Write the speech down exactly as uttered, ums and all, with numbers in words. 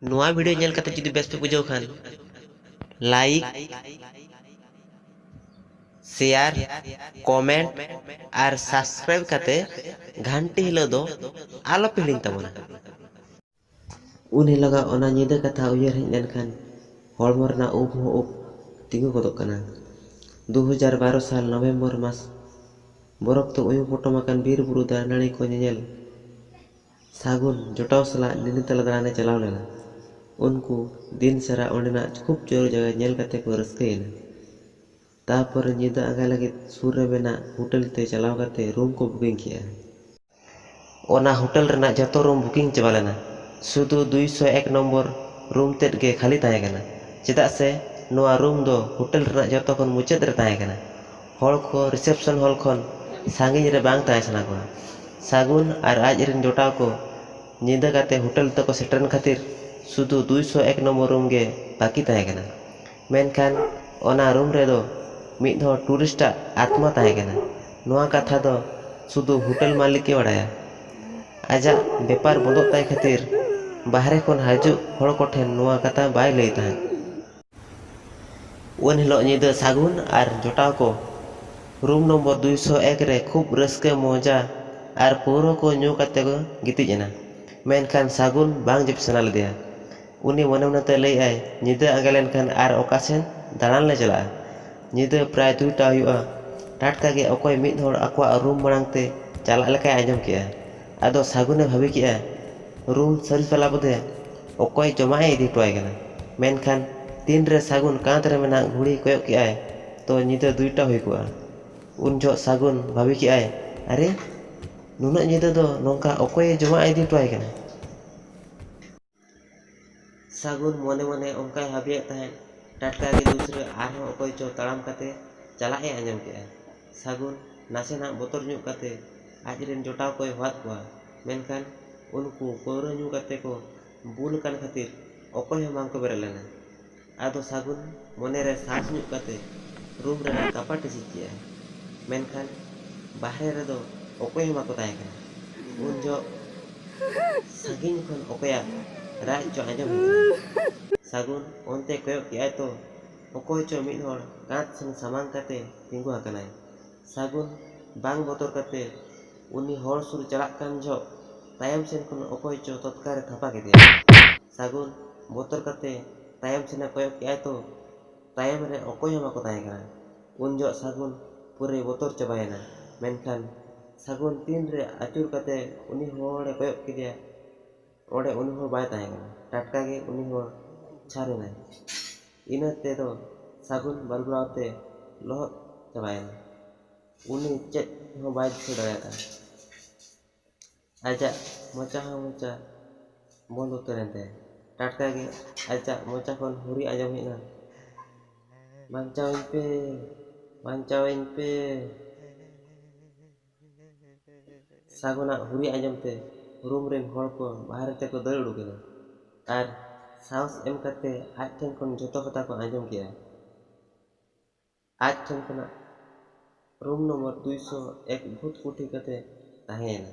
ᱱᱚᱣᱟ ᱵᱷᱤᱰᱤᱭᱳ ᱧᱮᱞ ᱠᱟᱛᱮ ᱡᱩᱫᱤ ᱵᱮᱥ ᱯᱮ ᱵᱩᱡᱷᱟᱹᱣ ᱠᱷᱟᱱ, ᱞᱟᱭᱤᱠ, ᱥᱮᱭᱟᱨ, ᱠᱚᱢᱮᱱᱴ ᱟᱨ ᱥᱟᱵᱥᱠᱨᱟᱭᱤᱵ ᱠᱟᱛᱮ ᱜᱷᱟᱱᱴᱤ ᱦᱤᱞᱟᱹᱣ ᱫᱚ ᱟᱞᱚ ᱯᱮ ᱦᱤᱲᱤᱧ ᱛᱟᱵᱚᱱᱟ᱾ ᱩᱱ ᱦᱤᱞᱳᱜᱟᱜ ᱚᱱᱟ ᱧᱤᱫᱟᱹ ᱠᱟᱛᱷᱟ ᱩᱭᱦᱟᱹᱨ ᱦᱮᱡ ᱞᱮᱱᱠᱷᱟᱱ ᱦᱚᱲᱢᱚ ᱨᱮᱱᱟᱜ ᱩᱵ ᱦᱚᱸ ᱩᱵ ᱛᱤᱸᱜᱩ ᱜᱚᱫᱚᱜ ᱠᱟᱱᱟ᱾ ᱫᱩ ᱦᱟᱡᱟᱨ ᱵᱟᱨᱚ ᱥᱟᱞ ᱱᱚᱵᱷᱮᱢᱵᱚᱨ ᱢᱟᱥ ᱵᱚᱨᱚᱯ ᱛᱮ ᱩᱭᱩ ᱯᱚᱴᱚᱢ ᱟᱠᱟᱱ ᱵᱤᱨ ᱵᱩᱨᱩ ᱫᱟᱨᱮ ᱱᱟᱹᱲᱤ ᱠᱚ ᱧᱮᱧᱮᱞ ᱥᱟᱹᱜᱩᱱ ᱡᱚᱴᱟᱣ ᱥᱟᱞᱟᱜ ᱱᱤᱱᱤᱛᱟᱞᱟ ᱫᱟᱬᱟᱱᱮ ᱪᱟᱞᱟᱣ ᱞᱮᱱᱟ᱾ ᱩᱱᱠᱩ ᱫᱤᱱ ᱥᱟᱨᱟ ᱚᱸᱰᱮᱱᱟᱜ ᱠᱷᱩᱵ ᱡᱳᱨ ᱡᱟᱭᱜᱟ ᱧᱮᱞ ᱠᱟᱛᱮ ᱠᱚ ᱨᱟᱹᱥᱠᱟᱹᱭᱮᱱᱟ᱾ ᱛᱟᱨᱯᱚᱨᱮ ᱧᱤᱫᱟᱹ ᱟᱸᱜᱟ ᱞᱟᱹᱜᱤᱫ ᱥᱩᱨ ᱨᱮ ᱢᱮᱱᱟᱜ ᱦᱳᱴᱮᱞ ᱛᱮ ᱪᱟᱞᱟᱣ ᱠᱟᱛᱮ ᱨᱩᱢ ᱠᱚ ᱵᱩᱠᱤᱝ ᱠᱮᱜᱼᱟ᱾ ᱚᱱᱟ ᱦᱳᱴᱮᱞ ᱨᱮᱱᱟᱜ ᱡᱚᱛᱚ ᱨᱩᱢ ᱵᱩᱠᱤᱝ ᱪᱟᱵᱟ ᱞᱮᱱᱟ᱾ ᱥᱩᱫᱷᱩ ᱫᱩᱭᱥᱚ ᱮᱠ ᱱᱚᱢᱵᱚᱨ ᱨᱩᱢ ᱛᱮᱫ ᱜᱮ ᱠᱷᱟᱹᱞᱤ ᱛᱟᱦᱮᱸ ᱠᱟᱱᱟ, ᱪᱮᱫᱟᱜ ᱥᱮ ᱱᱚᱣᱟ ᱨᱩᱢ ᱫᱚ ᱦᱳᱴᱮᱞ ᱨᱮᱱᱟᱜ ᱡᱚᱛᱚ ᱠᱷᱚᱱ ᱢᱩᱪᱟᱹᱫ ᱨᱮ ᱛᱟᱦᱮᱸ ᱠᱟᱱᱟ᱾ ᱦᱚᱲ ᱠᱚ ᱨᱤᱥᱮᱯᱥᱚᱱ ᱦᱚᱞ ᱠᱷᱚᱱ ᱥᱟᱺᱜᱤᱧ ᱨᱮ ᱵᱟᱝ ᱛᱟᱦᱮᱸ ᱥᱟᱱᱟ ᱠᱚᱣᱟ᱾ ᱥᱟᱹᱜᱩᱱ ᱟᱨ ᱟᱡ ᱨᱮᱱ ᱡᱚᱴᱟᱣ ᱠᱚ ᱧᱤᱫᱟᱹ ᱠᱟᱛᱮ ᱦᱳᱴᱮᱞ ᱛᱮᱠᱚ ᱥᱮᱴᱮᱨᱮᱱ ᱠᱷᱟᱹᱛᱤᱨ ᱥᱩᱫᱷᱩ ᱫᱩᱭᱥᱚ ᱮᱠ ᱱᱚᱢᱵᱚᱨ ᱨᱩᱢ ᱜᱮ ᱵᱟᱹᱠᱤ ᱛᱟᱦᱮᱸ ᱠᱟᱱᱟ᱾ ᱢᱮᱱᱠᱷᱟᱱ ᱚᱱᱟ ᱨᱩᱢ ᱨᱮᱫᱚ ᱢᱤᱫ ᱦᱚᱲ ᱴᱩᱨᱤᱥᱴᱟᱜ ᱟᱛᱢᱟ ᱛᱟᱦᱮᱸ ᱠᱟᱱᱟ᱾ ᱱᱚᱣᱟ ᱠᱟᱛᱷᱟ ᱫᱚ ᱥᱩᱫᱷᱩ ᱦᱳᱴᱮᱞ ᱢᱟᱹᱞᱤᱠ ᱜᱮ ᱵᱟᱲᱟᱭᱟ᱾ ᱟᱡᱟᱜ ᱵᱮᱯᱟᱨ ᱵᱚᱱᱫᱚᱜ ᱛᱟᱭ ᱠᱷᱟᱹᱛᱤᱨ ᱵᱟᱦᱨᱮ ᱠᱷᱚᱱ ᱦᱤᱡᱩᱜ ᱦᱚᱲ ᱠᱚᱴᱷᱮᱱ ᱱᱚᱣᱟ ᱠᱟᱛᱷᱟ ᱵᱟᱭ ᱞᱟᱹᱭ ᱛᱟᱦᱮᱸᱫ᱾ ᱩᱱ ᱦᱤᱞᱳᱜ ᱧᱤᱫᱟᱹ ᱥᱟᱹᱜᱩᱱ ᱟᱨ ᱡᱚᱴᱟᱣ ᱠᱚ ᱨᱩᱢ ᱱᱚᱢᱵᱚᱨ ᱫᱩᱭᱥᱚ ᱮᱠ ᱨᱮ ᱠᱷᱩᱵ ᱨᱟᱹᱥᱠᱟᱹ ᱢᱚᱡᱟ ᱟᱨ ᱯᱟᱹᱣᱨᱟᱹ ᱠᱚ ᱧᱩ ᱠᱟᱛᱮ ᱠᱚ ᱜᱤᱛᱤᱡ ᱮᱱᱟ᱾ ᱢᱮᱱᱠᱷᱟᱱ ᱥᱟᱹᱜᱩᱱ ᱵᱟᱝ ᱡᱟᱹᱯᱤᱫ ᱥᱟᱱᱟ ᱞᱮᱫᱮᱭᱟ᱾ ᱩᱱᱤ ᱢᱚᱱᱮ ᱢᱚᱱᱮᱛᱮ ᱞᱟᱹᱭᱮᱫᱼᱟᱭ, "ᱧᱤᱫᱟᱹ ᱟᱸᱜᱟ ᱞᱮᱱᱠᱷᱟᱱ ᱟᱨ ᱚᱠᱟ ᱥᱮᱱ ᱫᱟᱬᱟᱱ ᱞᱮ ᱪᱟᱞᱟᱜᱼᱟ?" ᱧᱤᱫᱟᱹ ᱯᱨᱟᱭ ᱫᱩᱭᱴᱟ ᱦᱩᱭᱩᱜᱼᱟ᱾ ᱴᱟᱴᱠᱟ ᱜᱮ ᱚᱠᱚᱭ ᱢᱤᱫ ᱦᱚᱲ ᱟᱠᱚᱣᱟᱜ ᱨᱩᱢ ᱢᱟᱲᱟᱝ ᱛᱮ ᱪᱟᱞᱟᱜ ᱞᱮᱠᱟᱭ ᱟᱸᱡᱚᱢ ᱠᱮᱜᱼᱟ᱾ ᱟᱫᱚ ᱥᱟᱹᱜᱩᱱᱮ ᱵᱷᱟᱹᱵᱤ ᱠᱮᱜᱼᱟ, ᱨᱩᱢ ᱥᱟᱹᱨᱤ ᱛᱟᱞᱟ ᱵᱚᱫᱮ ᱚᱠᱚᱭ ᱡᱚᱢᱟᱜ ᱮ ᱤᱫᱤ ᱦᱚᱴᱚ ᱟᱭ ᱠᱟᱱᱟ᱾ ᱢᱮᱱᱠᱷᱟᱱ ᱛᱤᱱᱨᱮ ᱥᱟᱹᱜᱩᱱ ᱠᱟᱸᱛ ᱨᱮ ᱢᱮᱱᱟᱜ ᱜᱷᱩᱲᱤ ᱠᱚᱭᱚᱜ ᱠᱮᱜᱼᱟᱭ, ᱛᱚ ᱧᱤᱫᱟᱹ ᱫᱩᱭᱴᱟ ᱦᱩᱭ ᱠᱚᱜᱼᱟ᱾ ᱩᱱ ᱡᱚᱦᱚᱜ ᱥᱟᱹᱜᱩᱱ ᱵᱷᱟᱹᱵᱤ ᱠᱮᱜᱼᱟᱭ, "ᱟᱨᱮ, ᱱᱩᱱᱟᱹᱜ ᱧᱤᱫᱟᱹ ᱫᱚ ᱱᱚᱝᱠᱟ ᱚᱠᱚᱭᱮ ᱡᱚᱢᱟᱜ ᱮ ᱤᱫᱤ ᱦᱚᱴᱚ ᱟᱭ ᱠᱟᱱᱟ?" ᱥᱟᱹᱜᱩᱱ ᱢᱚᱱᱮ ᱢᱚᱱᱮ ᱚᱱᱠᱟᱭ ᱵᱷᱟᱹᱵᱤᱭᱮᱫ ᱛᱟᱦᱮᱸᱫ, ᱴᱟᱴᱠᱟ ᱜᱮ ᱫᱩᱥᱨᱟᱹ ᱟᱨᱦᱚᱸ ᱚᱠᱚᱭ ᱪᱚ ᱛᱟᱲᱟᱢ ᱠᱟᱛᱮ ᱪᱟᱞᱟᱜ ᱮ ᱟᱸᱡᱚᱢ ᱠᱮᱜᱼᱟ᱾ ᱥᱟᱹᱜᱩᱱ ᱱᱟᱥᱮᱱᱟᱜ ᱵᱚᱛᱚᱨ ᱧᱚᱜ ᱠᱟᱛᱮ ᱟᱡ ᱨᱮᱱ ᱡᱚᱴᱟᱣ ᱠᱚᱭ ᱦᱚᱦᱚᱣᱟᱫ ᱠᱚᱣᱟ, ᱢᱮᱱᱠᱷᱟᱱ ᱩᱱᱠᱩ ᱯᱟᱹᱣᱨᱟᱹ ᱧᱩ ᱠᱟᱛᱮ ᱠᱚ ᱵᱩᱞ ᱟᱠᱟᱱ ᱠᱷᱟᱹᱛᱤᱨ ᱚᱠᱚᱭ ᱦᱚᱸ ᱵᱟᱝ ᱠᱚ ᱵᱮᱨᱮᱫ ᱞᱮᱱᱟ᱾ ᱟᱫᱚ ᱥᱟᱹᱜᱩᱱ ᱢᱚᱱᱮ ᱨᱮ ᱥᱟᱦᱚᱥ ᱧᱚᱜ ᱠᱟᱛᱮ ᱨᱩᱢ ᱨᱮᱱᱟᱜ ᱠᱟᱯᱟᱴ ᱮ ᱡᱷᱤᱡ ᱠᱮᱜᱼᱟ, ᱢᱮᱱᱠᱷᱟᱱ ᱵᱟᱦᱨᱮ ᱨᱮᱫᱚ ᱚᱠᱚᱭ ᱦᱚᱸ ᱵᱟᱠᱚ ᱛᱟᱦᱮᱸ ᱠᱟᱱᱟ᱾ ᱩᱱ ᱡᱚᱦᱚᱜ ᱥᱟᱺᱜᱤᱧ ᱠᱷᱚᱱ ᱚᱠᱚᱭᱟᱜ ᱨᱟᱜ ᱪᱚ ᱟᱸᱡᱚᱢ ᱦᱤᱡᱩᱜ ᱠᱟᱱᱟ᱾ ᱥᱟᱹᱜᱩᱱ ᱚᱱᱛᱮ ᱠᱚᱭᱚᱜ ᱠᱮᱜᱼᱟᱭ ᱛᱚ, ᱚᱠᱚᱭ ᱪᱚ ᱢᱤᱫ ᱦᱚᱲ ᱠᱟᱸᱛ ᱥᱮᱱ ᱥᱟᱢᱟᱝ ᱠᱟᱛᱮ ᱛᱤᱸᱜᱩ ᱟᱠᱟᱱᱟᱭ᱾ ᱥᱟᱹᱜᱩᱱ ᱵᱟᱝ ᱵᱚᱛᱚᱨ ᱠᱟᱛᱮ ᱩᱱᱤ ᱦᱚᱲ ᱥᱩᱨ ᱪᱟᱞᱟᱜ ᱠᱟᱱ ᱡᱚᱦᱚᱜ ᱛᱟᱭᱚᱢ ᱥᱮᱱ ᱠᱷᱚᱱ ᱚᱠᱚᱭ ᱪᱚ ᱛᱚᱛᱠᱟ ᱨᱮ ᱛᱷᱟᱯᱟ ᱠᱮᱫᱮᱭᱟ᱾ ᱥᱟᱹᱜᱩᱱ ᱵᱚᱛᱚᱨ ᱠᱟᱛᱮ ᱛᱟᱭᱚᱢ ᱥᱮᱱᱮ ᱠᱚᱭᱚᱜ ᱠᱮᱜᱼᱟᱭ ᱛᱚ, ᱛᱟᱭᱚᱢ ᱨᱮ ᱚᱠᱚᱭ ᱦᱚᱸ ᱵᱟᱠᱚ ᱛᱟᱦᱮᱸ ᱠᱟᱱᱟ᱾ ᱩᱱ ᱡᱚᱦᱚᱜ ᱥᱟᱹᱜᱩᱱ ᱯᱩᱨᱟᱹᱭ ᱵᱚᱛᱚᱨ ᱪᱟᱵᱟᱭᱮᱱᱟ᱾ ᱢᱮᱱᱠᱷᱟᱱ ᱥᱟᱹᱜᱩᱱ ᱛᱤᱱ ᱨᱮ ᱟᱹᱪᱩᱨ ᱠᱟᱛᱮ ᱩᱱᱤ ᱦᱚᱲᱮ ᱠᱚᱭᱚᱜ ᱠᱮᱫᱮᱭᱟ, ᱚᱸᱰᱮ ᱩᱱᱤ ᱦᱚᱲ ᱵᱟᱭ ᱛᱟᱦᱮᱸ ᱠᱟᱱᱟ᱾ ᱴᱟᱴᱠᱟ ᱜᱮ ᱩᱱᱤ ᱦᱚᱲ ᱪᱷᱟᱨ ᱮᱱᱟᱭ᱾ ᱤᱱᱟᱹ ᱛᱮᱫᱚ ᱥᱟᱹᱜᱩᱱ ᱵᱟᱹᱨᱩ ᱵᱟᱲᱟᱣ ᱛᱮ ᱞᱚᱦᱚᱫ ᱪᱟᱵᱟᱭᱮᱱᱟ᱾ ᱩᱱᱤ ᱪᱮᱫ ᱦᱚᱸ ᱵᱟᱭ ᱫᱤᱥᱟᱹ ᱫᱟᱲᱮᱭᱟᱫᱼᱟ᱾ ᱟᱡᱟᱜ ᱢᱚᱪᱟ ᱦᱚᱸ ᱢᱚᱪᱟ ᱵᱚᱱᱫ ᱩᱛᱟᱹᱨᱮᱱ ᱛᱟᱭᱟ᱾ ᱴᱟᱴᱠᱟ ᱜᱮ ᱟᱡᱟᱜ ᱢᱚᱪᱟ ᱠᱷᱚᱱ ᱦᱩᱨᱤ ᱟᱸᱡᱚᱢ ᱦᱮᱡ ᱮᱱᱟ, "ᱵᱟᱧᱪᱟᱣᱤᱧ ᱯᱮ, ᱵᱟᱧᱪᱟᱣᱤᱧ ᱯᱮ!" ᱥᱟᱹᱜᱩᱱᱟᱜ ᱦᱩᱨᱤ ᱟᱸᱡᱚᱢ ᱛᱮ ᱨᱩᱢ ᱨᱮᱱ ᱦᱚᱲ ᱠᱚ ᱵᱟᱦᱨᱮ ᱛᱮᱠᱚ ᱫᱟᱹᱲ ᱩᱰᱩᱠ ᱮᱱᱟ ᱟᱨ ᱥᱟᱦᱚᱥ ᱮᱢ ᱠᱟᱛᱮ ᱟᱡ ᱴᱷᱮᱱ ᱠᱷᱚᱱ ᱡᱷᱚᱛᱚ ᱠᱟᱛᱷᱟ ᱠᱚ ᱟᱸᱡᱚᱢ ᱠᱮᱜᱼᱟ᱾ ᱟᱡ ᱴᱷᱮᱱ ᱠᱷᱚᱱᱟᱜ ᱨᱩᱢ ᱱᱚᱢᱵᱚᱨ ᱫᱩᱭᱥᱚ ᱮᱠ ᱵᱷᱩᱛ ᱠᱩᱴᱷᱤ ᱠᱟᱛᱮ ᱛᱟᱦᱮᱸᱭᱮᱱᱟ᱾